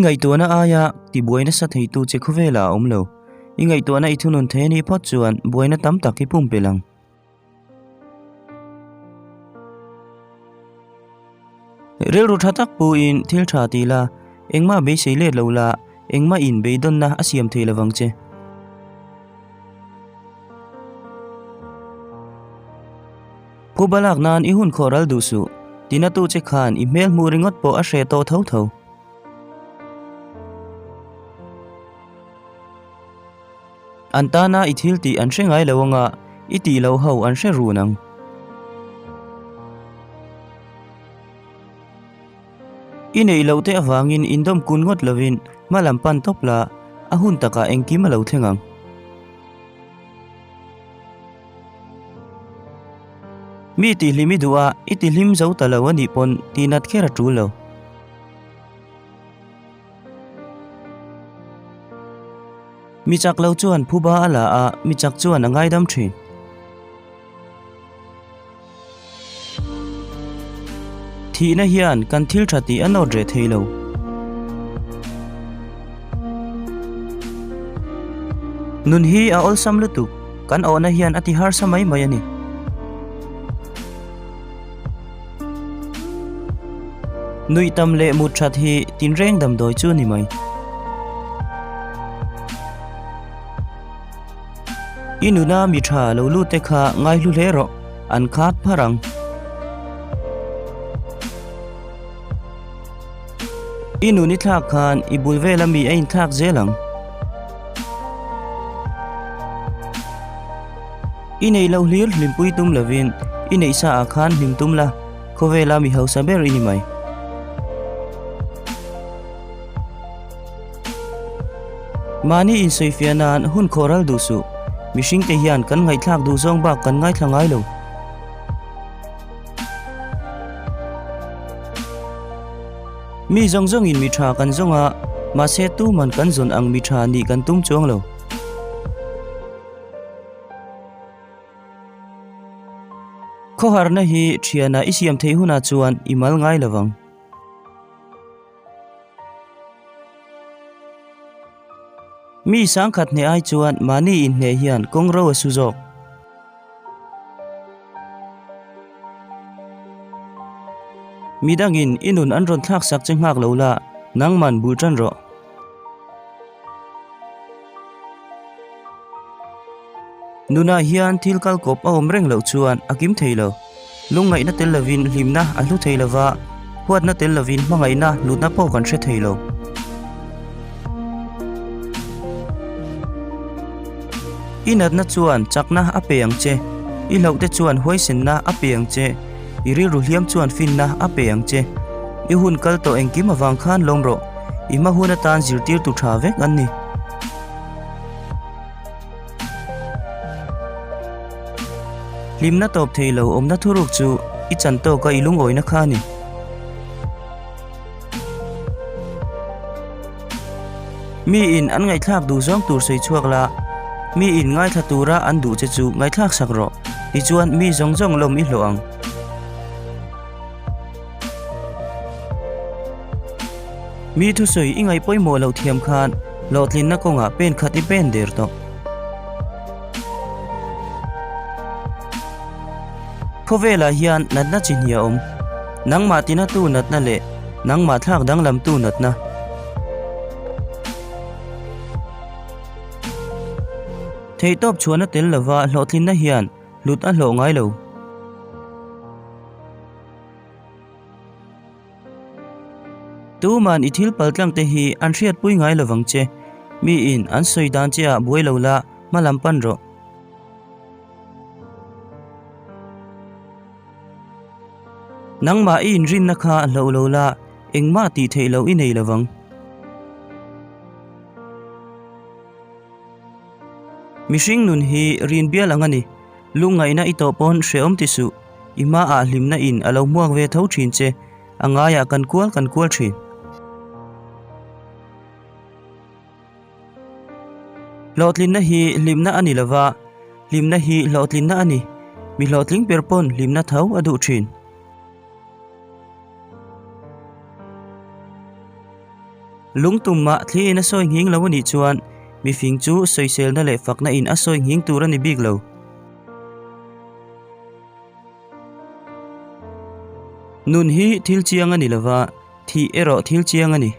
I ngaihtuahna aia tibuai nasa theitu che khawvelah a awm lo. I ngaihtuahna i thunun thei a nih phawt chuan buaina tam tak i pumpelh ang. Rilru tha tak puin thil tha ti la, engmah beisei let lo la, engmah in beidawnna a siam thei lovang che. Phuba lak nan i hun khawh ral duh suh, tinatu che khan i hmel hmuh ringawt pawh a hre tawh tho tho. An tana i thil tih an hre ngai lo anga i tih loh ho an hre run ang. I neih loh te avangin indawm kun ngawt lovin hma lam pan tawp la, a hun takah engkim a lo thleng ang. Mi tihhlim i duh a, i tihhlim zo ta lo a nih pawn tihnat kher a tul lo. Mi chak lo chuan phuba a la a, mi chak chuan a ngaidam thin. Thihna hian kan thil tha tih a nawt reh thei lo. Nun hi a awlsam lutuk, kan awhna hian a ti harsa mai mai a ni. Nuih tam leh mut that hi tinreng damdawi chu ni mai. I nuna mi tha lo lut te kha ngaihlu hle rawh, an khat phar ang. I nun i thlak khan i bul vela mi a inthlak zel ang. I neih loh hlir hlimpui tum lovin i neih sa ah khan hlim tum la, khawvela mi hausa ber i ni mai. Mahni insawifiah nan hun khawh ral duh suh, mihringte hian kan ngaihthlak duh zawng bak kan ngaithla ngai lo. Mi zawng zawngin mi tha kan zawng a, mahse tuman kan zawn ang mi tha nih kan tum chuang lo. Khawharna hi thiana i siam theih hunah chuan i mal ngai lo vang. Mi sangkhat hneh ai chuan mahni inhneh hian kawng ro a su zawk. Midangin i nun an rawn thlak sak che nghak lo la, nangman bul tan rawh. Nunah hian thil kal kawp a awm reng loh chuan a kim thei lo. Lungngaihna tel lovin hlimna a hlu thei lova, huatna tel lovin hmangaihna hlutna pawh kan hre thei lo. I natna chuan chakna a pe ang che, i hlauhte chuan huaisenna a pe ang che, i rilru hliam chuan finna a pe ang che. I hun kal tawh engkim avang khan lawm rawh, i hma hun atan zirtirtu tha vek an ni. Hlimna tawp thei lo awmna thuruk chu i chan tawka i lungawina kha a ni. Mi in an ngaihthlak duh zawng tur sawi chhuak la, mi in ngaithla tura an duh che chu ngaihthlak sak rawh, tichuan mi zawng zawng lawm i hlawh ang. Mi thusawi i ngaih pawimawh loh thiam khan hlawhtlinna kawngah pen khat i pen der tawh. Khawvelah hian natna chi hnih a awm, nangmah tinatu natna leh nangmah thlak danglamtu natna. Theihtawp chhuahna tel lova hlawhtlinna hian hlut a hlawh ngai lo. Tuman i thil paltlang te hi an hriatpui ngai lovang che. Miin an sawi dan che ah buai lo la, hma lam pan rawh. Nangmah i inrinna kha hloh lo la, engmah tih theih loh i nei lovang. Mihring nun hi rin bial ang a ni. Lungngaihna i tawh pawn hrehawm ti suh, i hmaah hlimna in a lo hmuak ve tho thin che, a ngaiah kan kual kan kual thin. Hlawhtlinna hi hlimna a ni lova, hlimna hi hlawhtlinna a ni. Mi hlawhtling ber pawn hlimna tho a duh thin. Lungtum mah thli in a sawi nghing lo a nih chuan mifing chu sawiselna leh fakna in a sawi nghing tur a ni bik lo. Nun hi thil chiang a ni lova, thih erawh thil chiang a ni.